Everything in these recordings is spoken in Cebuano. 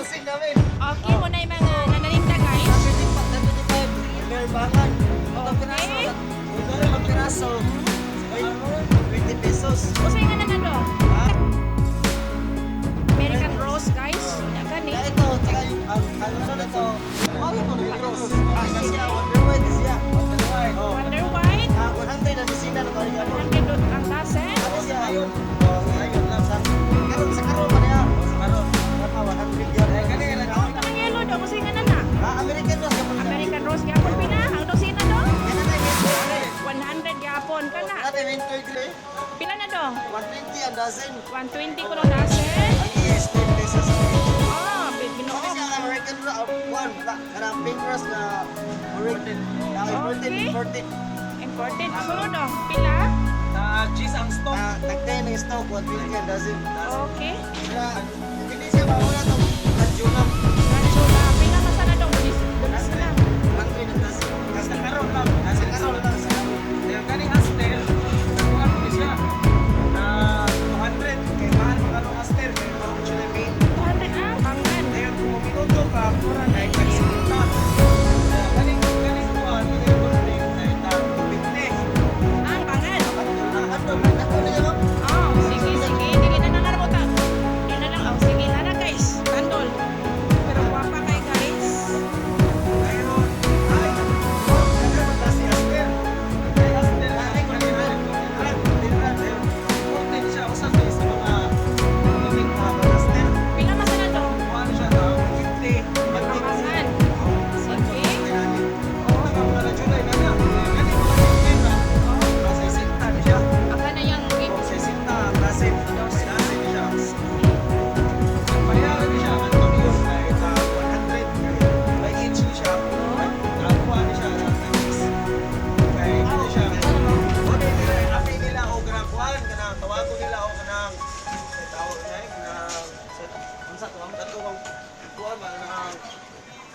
Busing namin. Okay mo na yung mga nananinda, guys. 25, Merbangan. Ito piraso. Ito piraso. Ay, 20 pesos. Usay nga na na do. Ha? American Rose, guys. Dagan eh. Kaya ito, tsaka yung, ang ano na to, ano to, yung rose. Ah, siya, Wonder White siya. Wonder White. Oh. Wonder White. Ah, 100 na disina na balik ako. 100 ang dozen. Ano siya? Ayun. Oh, ayun lang sa karon sa karon pa niya. Sa karon. Baka 100 yan. Eh, kani lang. Oh, kanang yellow do. Usay nga na na. Ah, American rose kapon. American Rose gyapon pina. Ang dosina do. Kana na 100 gyapon kana. Kana winter gray. Pila na do? 120 ang dozen. 120 ko dozen. Ang is 10 pesos. Oh, Ginoo. Kasi ang American rose, one, kanang pink rose na imported. Ah, imported, imported. Imported. Sunod do. Pila? Na cheese ang stock. Ah, tagtayin ng stock, 120 ang dozen. Okay. Kaya, hindi siya mawala itong Ranjula. Ranchula. Pila man sana dong? Dulis na. 100 ang dozen. Nasa karon lang. Nasa karon lang sa karon. Yung kaning aster, nakuha ko ni siya. Na 200 kay mahal man karong aster kay mao siya na main. 200 ah. Pangan. Dayon kung minuto ka, mura na kag 50. Kaning kaning kuan, kaning golden ay ta 250. Ang pangan. Ato, ato na yun. Oh, sige, sige. Dili na nang ta. Di na lang. Oh, sige na na, guys. Tandol. Pero gwapa kay guys. Dayon ay kada man ta si aster. Kay aster ay kaning Important siya usa sa mga gamit na aster. Pila man sana do? Kuan siya na 50. Pangan. Sige. Aka na yung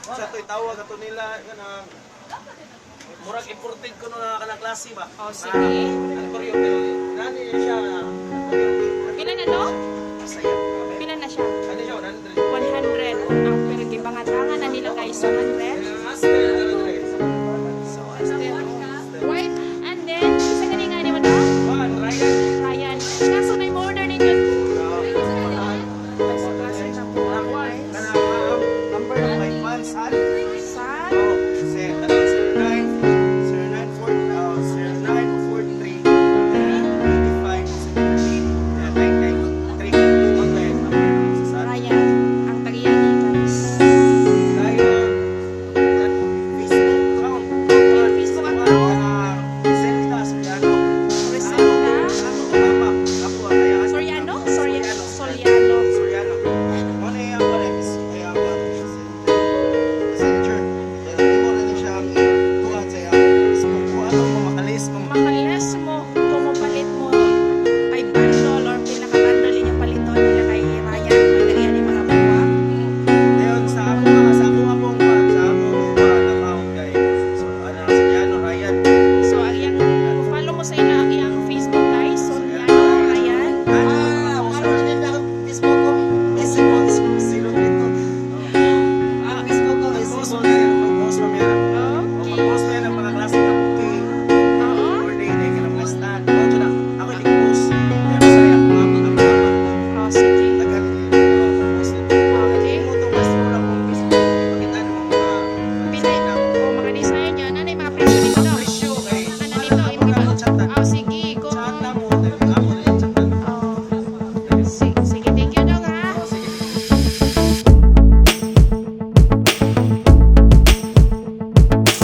Sa to'y tawag ato nila kanang murag imported ko na kanang klase ba. Oh, sige. Antonio, pero nani siya na Antonio.